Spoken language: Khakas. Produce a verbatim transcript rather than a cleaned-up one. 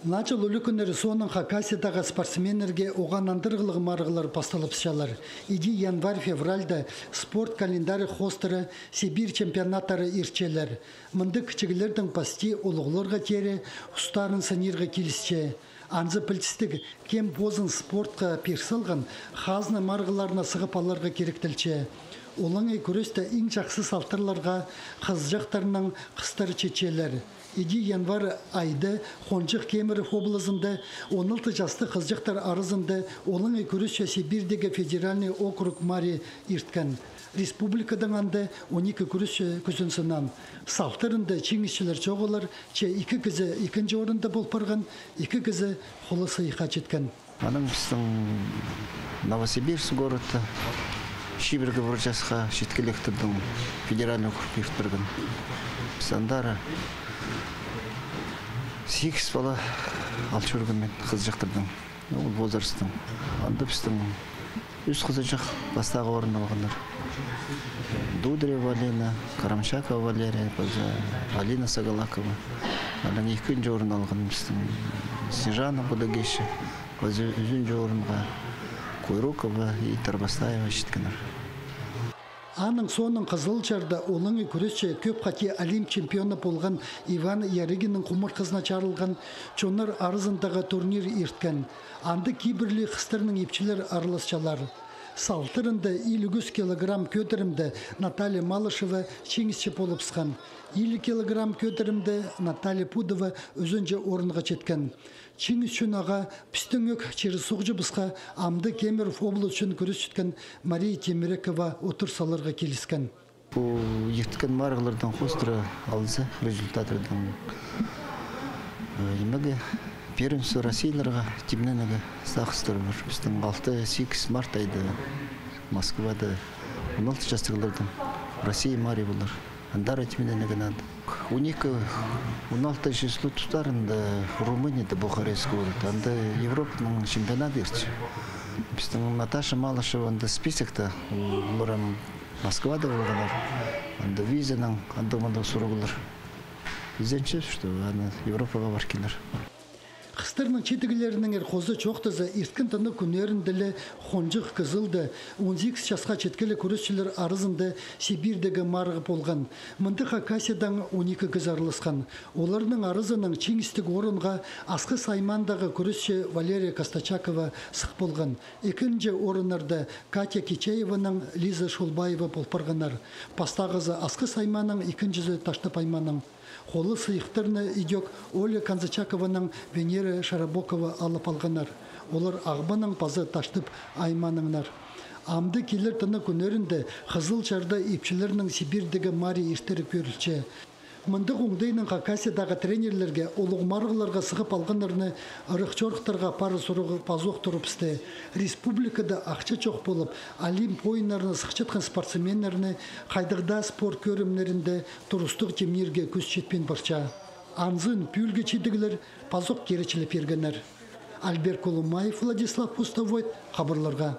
Наа чыл ӱлӱкӱннер соонаң Хакасиядағы спортсменнерге оған андырығлығ марығлар пасталыбысчалар. Іди январь-февральда спорт календарь хоостыра Сибирь чемпионаттары иртчелер. Мындағ кічіглердең пасти улуғларға теере устарын сынирға килісче. Анзы пілдістіг, кем позын спортха пир салған, хазна марығларына сығып аларға киректелче. Олаңай кӱресте иң чахсы салтарларға хызыҷахтарнаң хыстар читчелер. Іди январь айда Хонҷых Кемерово облазында он алты частығ хызыҷахтар аразында олаңай кӱресче Сибирьдегі федеральный округ мари ирткен. Республикадаң анда он ікі кӱресчі кӱзен сынаан. Салтарында чиңісчілер чоғыллар, че ікі кізі ікінҷі орында пол парған, ікі кізі холы сыйыхха читкен. Анаң пістің Новосибирск городта чибіргі пір часха читкелектірдің федеральный округ иртірген. Піс андар сигіс пала ал чӧргем мин хызыҷахтардаң. Ну, ол возрастың. Анда пістің ӱс хызыҷах пастағы орын алғаннар. Дударева Алина, Карамчакова Валерия, паза Алина Сагалакова. Анаң ікінҷі орын алған пістің Снежана Будагеща, паза ӱзінҷі орынға Куйрукова и Тарбастаева читкеннер. Аның соонаң Хызылчарда олаңай кӱресче кӧп хати Олимп чемпионы полған Иван Ярыгиннің хумартхызына чарылған чоннар аразындағы турнир ирткен. Анда кибірліг хыстарнаң ипчілер араласчалар. Салтарында илиг ӱс килограмм кӧдірімде Наталья Малышева чиңісчі полыбысхан. Илиг килограмм кӧдірімде Наталья Пудова ӱзінҷі орынға читкен. Чиңіс ӱчӱн ағаа пістің ӧк чир-суғҷыбысха, амды Кемерово облас ӱчӱн кӱресчеткен Мария Темирекова утыр саларға киліскен. Пу ирткен марығлардаң хоостыра алза результаттардаң, э, нимеге, первенство Россияларға тимненерге сағыстар пар. Пістің алты-сигіс март айда Москвада он алты частығлардаң Россия мари полар. Андар тимненерге надо. Он ікі, он алты число тустарында Румынияда, Бухарест город, анда Европаның чемпионаты иртче. Пістің Наташа Малышева анда списокта, олар ам Москвада полғаннар. Анда визаның андағ-мындағ сурығлар. Ізенче, что аны Европаға пар килер. Хыстарның читіглерінеңер хоза чоохтаза, ирткен тынағ кӱннерінде ле Хонҷых Кызылда он сигіс часха читкеліг кӱресчілер аразында Сибирьдегі марығ полған. Мында Хакасиядаң он ікі кізі араласхан. Оларның аразынаң чиңістіг орынға Асхыс аймаандағы кӱресчі Валерия Костачакова сых полған. Ікінҷі орыннарда Катя Кичееванаң Лиза Шулбаева пол парғаннар. Пастағызы Асхыс аймааның, ікінҷізі Таштып аймааның. Холы сыйыхтарны идӧк Оля Канзычакованаң Венера Шарабокова алып алғаннар. Олар Ағбаннаң паза Таштып аймаанаңнар. Амды килер тынағ кӱннерінде Хызылчарда ипчілернің Сибирьдегі мари иртері кӧрілче. Мындағ оңдайнаң Хакасиядағы тренерлерге улуғ марығларға сығып алғаннарны ырах-чорыхтарға апарар сурығ пазох турыбысты. Республикада ахча чох полып, Олимп ойыннарына сыхчатхан спортсменнерні хайдағ даа спорт кӧрімнерінде турыстығ тимнирге кӱс читпин парча. Анзын пӱӱлгі читіглер пазох киречілеп пиргеннер. Альберт Колумаев, Владислав Пустовойть, хабарларға.